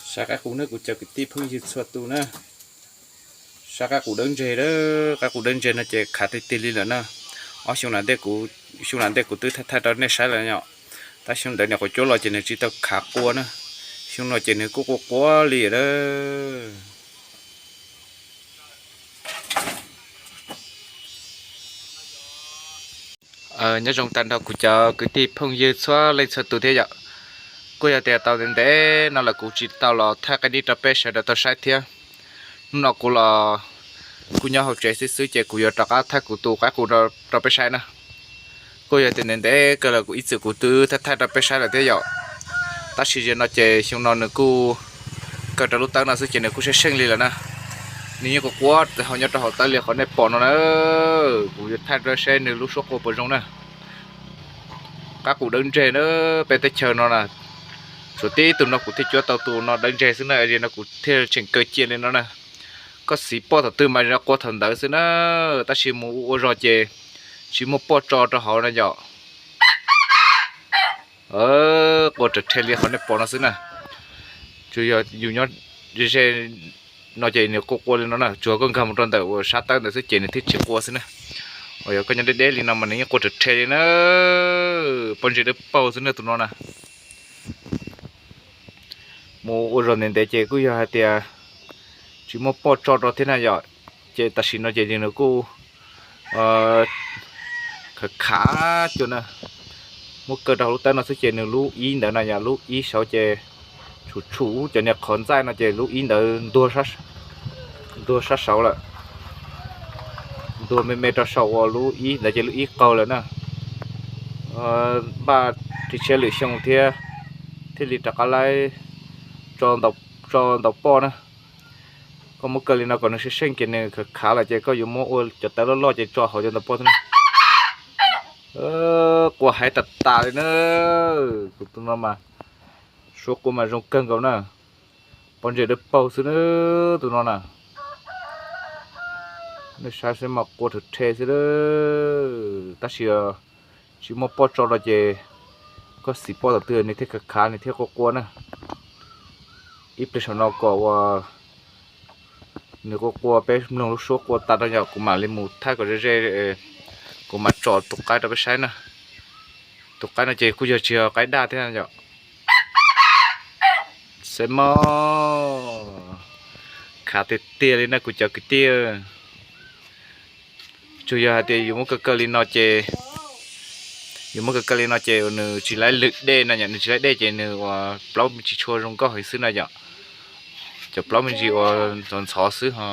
Saib qaib qus na kuv cov kwv tij phooj ywg txhua tus na. Saib qaib qus dawb ntseg a, qaib qus dawb ntseg no ces khav tiag tiag li lawm na. Ob xyoo, xyoo lam ntej kuv twb thaij thaij rau nej saib lawm yom. Tab xyoo ntawd niam quav cuab los ces nws tsis tau khav qua na. Xyoo no ces nws kuj qua qua li lawm. Nyob zoo tag nrho kuv cov kwv tij phooj ywg txhua leej txhua tus thiab yom. Kuj yog tias tau ntev ntev no lawm kuv tsis tau los thaij qaib dib rau peb sawv daws tau saib thiab. Hnub no kuv los kuj nyob hauv tsev xwb xwb ces kuv yuav rov qab thaij kuv tus qaib qus rau peb saib na. Kuj yog tias ntev ntev kawg lawm kuv ib txwm kuv twb thaij thaij rau peb saib lawm thiab yom. Tab sis zaum no ces xyoo no nws kuj kaw rau lub tawb no xwb ces nws kuj seej seej li lawm na. Nws yeej qua qua ho nyob rau hauv tawb li qhov nej pom no na. Kuv yuav thaij rau seb nws lub suab qua puas zoo na. Qaib qus dawb ntseg na, peb teb chaws no na, tsuas tib tus no kuv thiaj cuab tau tus no dawb ntseg xwb na, es no kuv thiaj tseem kaw cia li no na. Koj xiv poj thaum twg mas qua thaum ntawd xwb na, tab sis mus ua zog ces tsis muaj poj tso rau hauv na yom. Qua rhe rhe li qhov nej pom no xwb na. Tsuas yog yus nyob ze ze no ces nws qua qua li no na, tsuas koj nkag mus rau ntawm uas sab tawb ntawd xwb ces nws thiaj tsis qua xwb na. Uas yog koj nyob deb deb li no mas nws yeej qua rhe rhe li na. Pob ntseg dawb paug xwb na tus no na. Mus ua zog ntev ntev ces kuj yog hais tias tsis muaj poj tso rau thiab na yom. Ces tam sim no ces nws kuj khav khav cuag na. Muab kaw rau hauv lub tawb no xwb ces nws lub ib ntawd na yom, lub ib saud ces tshum tshum cov niag qhov ntxaij no ces lub ib ntawd ntuag sab saud lawm. Ntuag me me rau saum uas lub ib ntawd ces lub ib qaug lawm na. Npaj ris tshiab lwm xyoo thiab thiaj li rov qab laib tso ntaus poj na. Koj muab kaw li no kom nws seej seej ces nws khav khav lawm ces koj yuav muab ua cov tawb loj loj ces tso hauv cov ntaus poj xwb na. Qua heev tas tas li na. Tus no mas suab qua mas zoo kawg nkaus na. Pob ntseg dawb paug xwb na tus no na. Nej saib seb mas qua rhe rhe xwb. Tab sis tsis muaj poj tso rau ces koj xiv poj tom twg nws thiaj khav khav nws thiaj qua qua na. Ib pliag saum no kom uas nws qua qua peb mloog lub suab qua tas rau yom, kuv mam li mus thaij kom ze ze, kuv mam tsom tus qaib rau peb saib na. Tus qaib no ces kuj yog tsis yog qaib daj thiab yom. Xav mas khav tiag tiag li na kuv cov kwv tij. Tsuas yog hais tias yus muab kaw kaw li no ces, yus muab kaw kaw li no ces nws tsis laib lwm dej no yom, nws tsis laib dej ces nws uas plaub me ntsis tshua zoo nkauj heev xwb na yom. Cov plaub me ntsis uas ntxhov ntxhov xwb ho.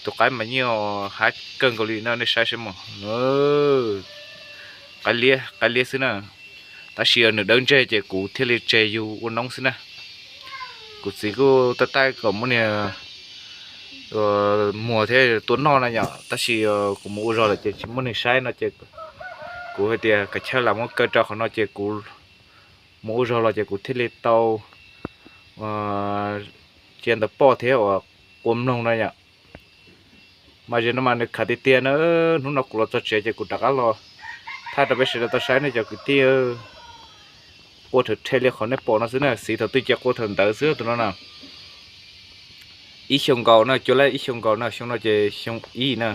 Tus qaib mas yeej haib kawg nkaus li no nej saib seb mas. Qaib liab, qaib liab xwb na. Tab sis nws dawb ntseg ces kuv thiaj li tseg yus ua noob xwb na. Kuv txiv kuj tab taij kom muab niag muag thiab tua noj na yom, tab sis kuv mus ua zog lawm ces tsis muaj neeg saib no ces kuv hais tias kav chawj lam muab kaw rau qhov no ces kuv mus ua zog los ces kuv thiaj li tau cia ntawv poj thiab uas qua mloog no yom. Mas zaum no mas nws khav tiag tiag na. Hnub no kuv los txog tsev ces kuv rov qab los thaij rau peb sawv daws tau saib nej cov kwv tij. Qua rhe rhe li qhov nej pom no xwb na, xiv thaum twg ces qua thaum ntawd xwb tus no na. Ib xyoo nkaus na, cuab lab ib xyoo nkaus na, xyoo no ces xyoo ib na,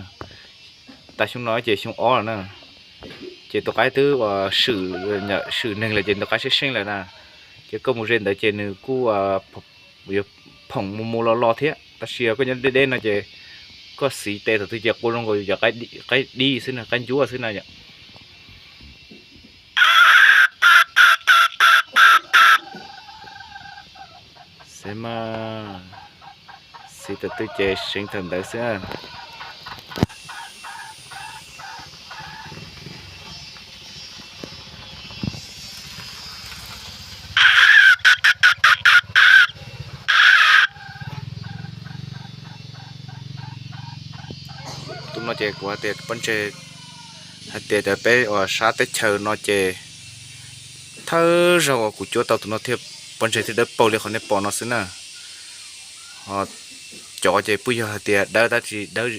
tas xyoo no ces xyoo ob lawm na. Ces tus qaib twb uas swm neeg lawm ces tus qaib seej seej lawm na. Ces koj mus ze ntawd ces nws kuj yuav phoom mus mus los los thiab, tab sis koj nyob deb deb no ces koj xiv tes thaum twg ces qua zoo nkaus yus cov qaib dib xwb na, qaib ncuab xwb na yom. Xav mas, xiv thaum twg ces seev thaum ntawd xwb. Tus no ces kuv hais tias pob ntseg, hais tias peb uas sab teb chaws no ces thawj zaug uas kuv cuab tau tus no thiaj pob ntseg thiaj dawb paug li qhov nej pom no xwb na. Ho cov ces puas yog hais tias dawb tab sis dawb,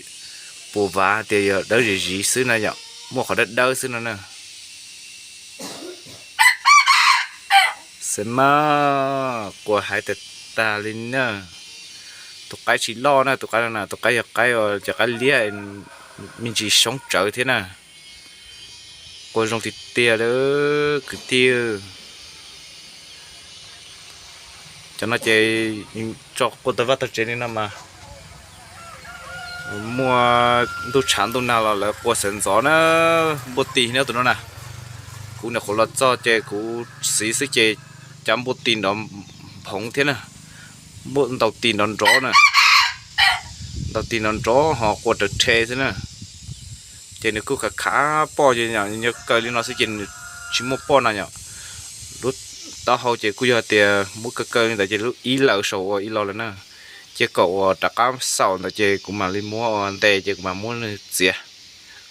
puas vav hais tias yog dawb zis zis xwb na yom, muaj qhov dawb dawb xwb no na. Xav mas qua Hais tias tag li na, tus qaib tsis loj na, tus qaib no na, tus qaib yog qaib, cov qaib liab me ntsis xyoob tsawv thiab na. Qua zoo tiag tiag lawm kwv tij. Cov no ces tso qua tau vaj tau tsev li no mas muaj ntuj tshav ntuj nag los lawv qua sawv ntxov na. Npua tis na tus no na, kuv nyuam qhuav los txog ces kuv xiv xwb ces cov npua tis nrov nphoov thiab na, ntaus tis nrov nrov na, ntaus tis nrov nrov ho qua raws rhe xwb na. Ces nws kuj khav khav poj, nyob kaw li no xwb ces nws tsis muaj poj na yom. Lub taub hau ces kuj yog tias muab kaw kaw li ntawd ces lub ib lawm saum ua ib lo lawm na. Ces kom uas rov qab xaum ntawd ces kuv mam li muab ua ntes ces kuv mam muab nws txiav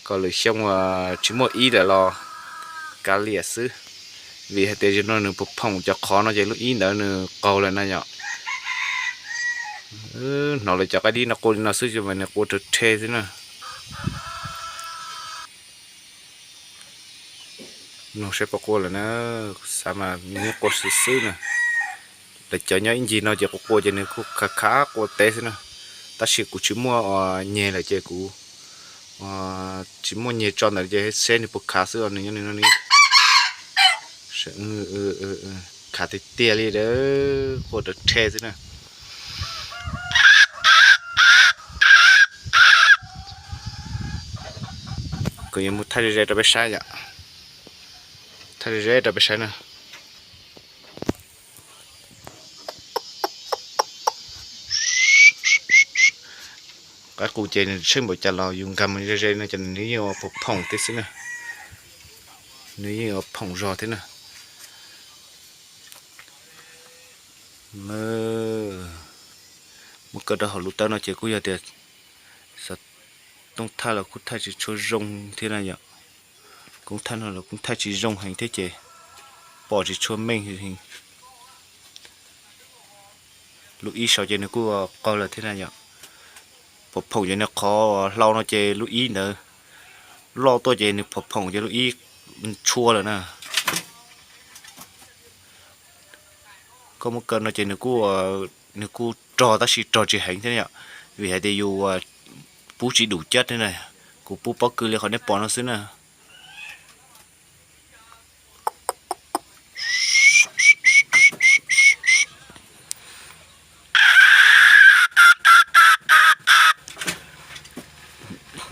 kom lwm xyoo uas tsis muaj ib lawm los kav liam xwb. Vim hais tias zaum no nws phoom phoom cov qhov no ces lub ib ntawd nws qaug lawm na yom. Hnov lawv cov qaib dib no qua li no xwb ces mas nws qua raws rhe xwb na. Nug saib puas qua lawm na, xav mas nws yeej qua xwb xwb na. Lawv cov nyob ib ncig no ces qua qua ces nws kuj khav khav qua teb xwb na. Tab sis kuv tsis muaj uas nyeg lawm ces kuv tsis muaj nyeg tso ntawd ces seb nws puas khav xwb os, nws nyob nws no nws khav tiag tiag li, qua raws rhe xwb na. Kuv yuav mus thaij ze ze rau peb saib yom. Thaij ze ze rau peb saib na. Qaib qus ces nws tsheej npaum cas los yus nkag mus ze ze no ces nws yeej ua phoom phoom thiab xwb na. Nws yeej ua phoom zog thiab na. Mus kaw rau hauv lub tawb no ces kuj yog tias xov tooj thaij los kuj thaij tsis tshua zoo thiab na yom. Koob thaij no los koob thaij tsis zoo heev thiab ces pom tsis tshua meej. Lub ib saud ces nws kuj qaug lawm thiab na yom. Phoom phoom ces nws qhov hlau no ces lub ib ntawd loj tuaj ces nws phoom phoom ces lub ib tshua lawm na. Koj muab kaw no ces nws kuj rog tab sis rog tsis heev thiab yom, vim hais tias yus pub tsis dum cab thiab na. Kuv pub pob kws li qhov nej pom no xwb na.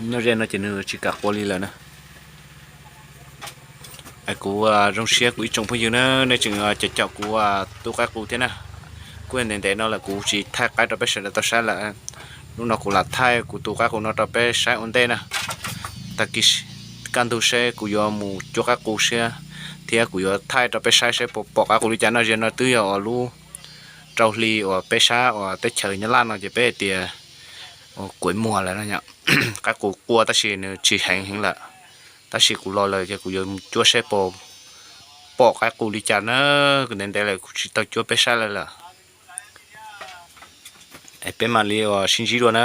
Nyob ze no ces nws tsis kam qua li lawm na. Kuv zoo siab kuv ib tsoom phooj ywg na, nej tseem caum caum kuv tu qaib qus thiab na. Kuj ntev ntev no lawm kuv tsis thaij qaib rau peb sawv daws tau saib lawm. Hnub no kuv lam thaij kuv tus qaib qus no rau peb saib ua ntej na. Tag kis kaj ntug seb kuv yuav mus cuab qaib qus siab thiab kuv yuav thaij rau peb saib seb puas pom qaib qus li cas no. Zaum no twb yog uas lub rau hli uas peb sab uas teb chaws Nyab Laj no ces peb hais tias kuav muag lawm no yom. Qaib qus qua tab sis nws tsis heev heev lawm. Tab sis kuv los lawm ces kuv yuav mus cuab seb puas pom qaib qus li cas na. Kuv ntev ntev lawm kuv tsis tau cuab peb saib lawm lawm. Es peb mam li uas sib ntsib dua na.